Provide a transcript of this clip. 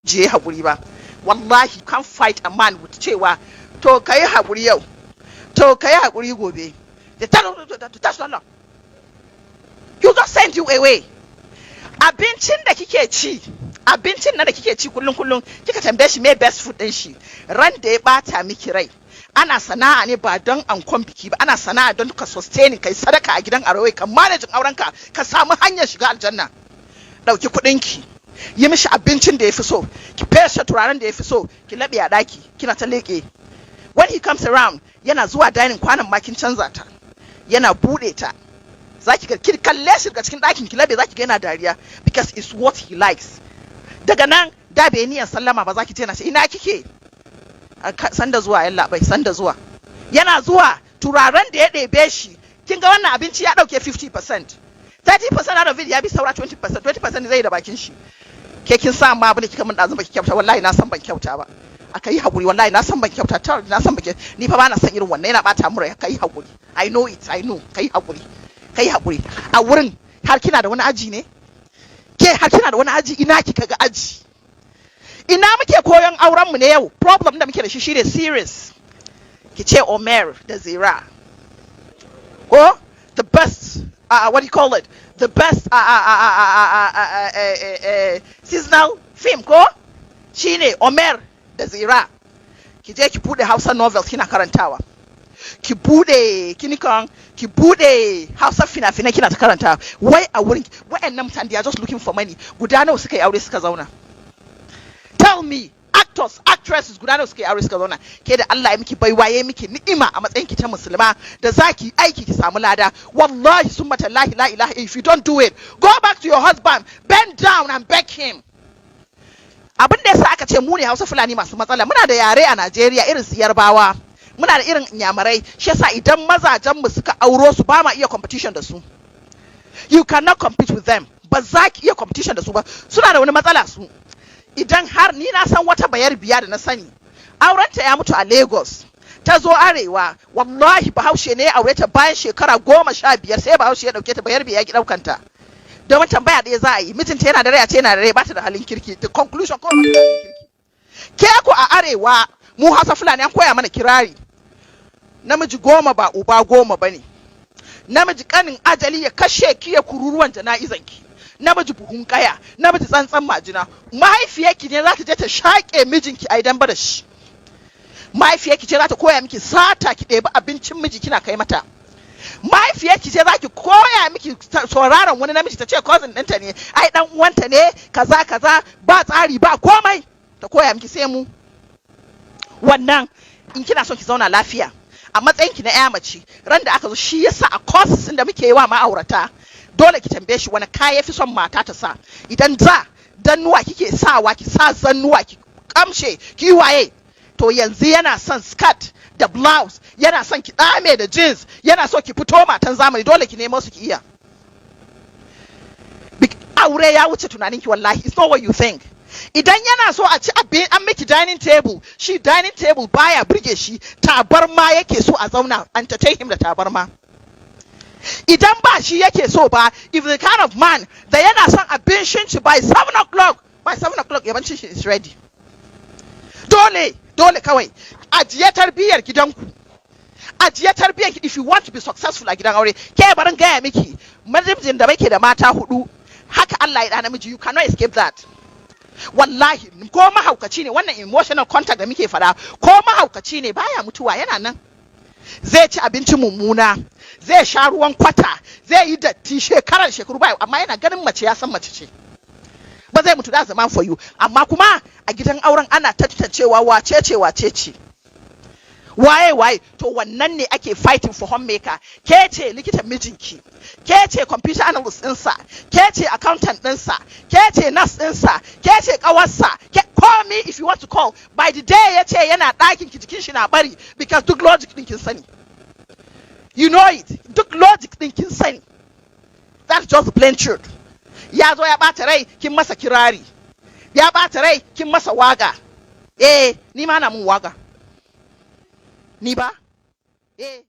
Je haƙuri ba. Wallahi, you can't fight a man with cewa, "To, ka yi haƙuri yau, to, ka yi haƙuri gobe." Da ta Allah, you just send you away. Abincin da kike ci, abincin nan da kike ci kullum kullum, kika tambaye shi me best food din shi, ran da ya bata miki rai. Ana sana'a ne ba don ankon biki ba, ana sana'a don ka sustaining, kai sadaka a gidan aure, ka managing aurenka, ka samu hanyar shiga aljanna. Dauki kuɗinki, yi mishi abincin da ya fi so, ki fesa turaren da ya fi so, ki laɓe a ɗaki kina ta leƙe. When he comes around, yana zuwa dining, kwanan ma kin canza ta. Yana buɗe ta, zaki ga, ki kalle shi daga cikin ɗakin ki laɓe, zaki ga yana dariya because it's what he likes. Daga nan da bai niyan sallama ba, zaki ce na ce, "Ina kike?" "Sanda zuwa, yalla bai, sanda zuwa." Yana zuwa, turaren da ya ɗebe shi, kin ga wannan abinci ya ɗauke 50%, 30% out of it ya bi, saura 20%. 20% zai da bakin shi. "Ke kin sa ma abin da kika min ɗazu baki kyauta. Wallahi na san ban kyauta ba. Aka yi hakuri. Wallahi na san ban kyauta ta, na san baki. Ni fa bana san irin wannan, yana bata mu rai. Kai hakuri. I know it, I know. Kai hakuri, kai hakuri." A wurin har kina da wani aji ne? Ke, har kina da wani aji? Ina kika ga aji? Ina muke koyon auren mu ne yau? Problem da muke da shi shine series. Ki ce Omer da Zira ko the best, what do you call it, the best seasonal film ko shine Omer da Zira. Ki je ki bude Hausa novels kina karantawa, ki bude kinikan, ki bude Hausa fina-finai kina ta karanta. Wai a wurin wa'annan mutane, they are just looking for money. Guda nawa suka yi aure suka zauna? Tell me, actors, actresses guda nawa suka yi aure suka zauna? Ke da Allah ya miki baiwa, ya miki ni'ima a matsayin ki ta musulma da zaki aiki ki samu lada, wallahi summa tallahi, la ilaha, if you don't do it, go back to your husband, bend down and beg him. Abin da yasa aka ce mu ne Hausa Fulani masu matsala, muna da yare a Najeriya irin su Yarbawa, muna da irin Inyamurai. Shi yasa idan mazajen mu suka auro su, ba ma iya competition da su. You cannot compete with them. Ba za ki iya competition da su ba. Suna da wani matsala su. Idan har ni na san wata bayar biya da na sani, aurenta ya mutu a Lagos, ta zo arewa. Wallahi Bahaushe ne ya aure ta. Bayan shekara 15 sai Bahaushe ya dauke ta. Bayar biya ki daukanta domin tambaya ɗaya za a yi: mijinta yana da rai? A ce yana da rai. Ba ta da halin kirki. The conclusion ko ba ta da halin kirki. Ke ku a arewa, mu Hausa Fulani, an koya mana kirari: namiji 10 ba uba 10 bane, namiji kanin ajali, ya kashe ki ya kururuwan jana'izan ki, namiji buhun kaya, namiji tsantsan majina. Mahaifiyarki ne za ta je ta shaƙe mijinki a idan ba da shi. Mahaifiyarki ce za ta koya miki sata, ki ɗebi abincin miji kina kai mata. Mahaifiyarki ce za ki koya miki sauraron wani namiji, ta ce cousin ɗinta ne, ai dan uwanta ne, kaza kaza, ba tsari ba komai, ta koya miki. Sai mu wannan, in kina son ki zauna lafiya a matsayin ki na ya mace, ran da aka zo, shi yasa a courses da muke yi wa ma'aurata, dole ki tambaye shi wani kaya fi son mata ta sa. Idan za dannuwa kike sawa, ki sa zannuwa, ki kamshe, ki waye. To yanzu yana son skirt da blouse, yana son ki dame da jeans, yana so ki fito matan zamani. Dole ki nemo su ki iya. Aure ya wuce tunaninki. Wallahi, it's not what you think. Idan yana so a ci abin an miki dining table, shi dining table baya burge shi, tabarma yake so a zauna, entertain him da tabarma. Idan ba shi yake so ba, if the kind of man da yana son abincin shi by 7 o'clock, by 7 o'clock yabancin shi is ready. Dole dole kawai ajiye tarbiyyar gidanku, ajiye tarbiyyar if you want to be successful a gidan aure. Ke, barin gaya miki, mijin da muke da mata hudu, haka Allah ya da namiji, you cannot escape that. Wallahi ko mahaukaci ne, wannan emotional contact da muke fada, ko mahaukaci ne baya mutuwa, yana nan. Zai ci abinci mummuna, zai sha ruwan kwata, zai yi datti shekarar shekaru baya, amma yana ganin mace ya san mace ce. Ba zai mutu. Da zaman for you. Amma kuma a gidan auren ana tantancewa wace ce wace ce, waye waye. To wannan ne ake fighting for homemaker. Ke ce likitan mijinki, ke ce computer analyst ɗinsa, ke ce accountant ɗinsa, ke ce nurse ɗinsa, ke ce ƙawarsa, ke call me if you want to call. By the day ya ce yana ɗakin ki, jikin shi na bari, because duk logic ɗin kin sani. You know it. Duk logic ɗin kin sani. That's just the plain truth. Ya zo ya ɓata rai, kin masa kirari. Ya ɓata rai, kin masa waga. Eh, ni ma na mun waga. Ni ba? Eh.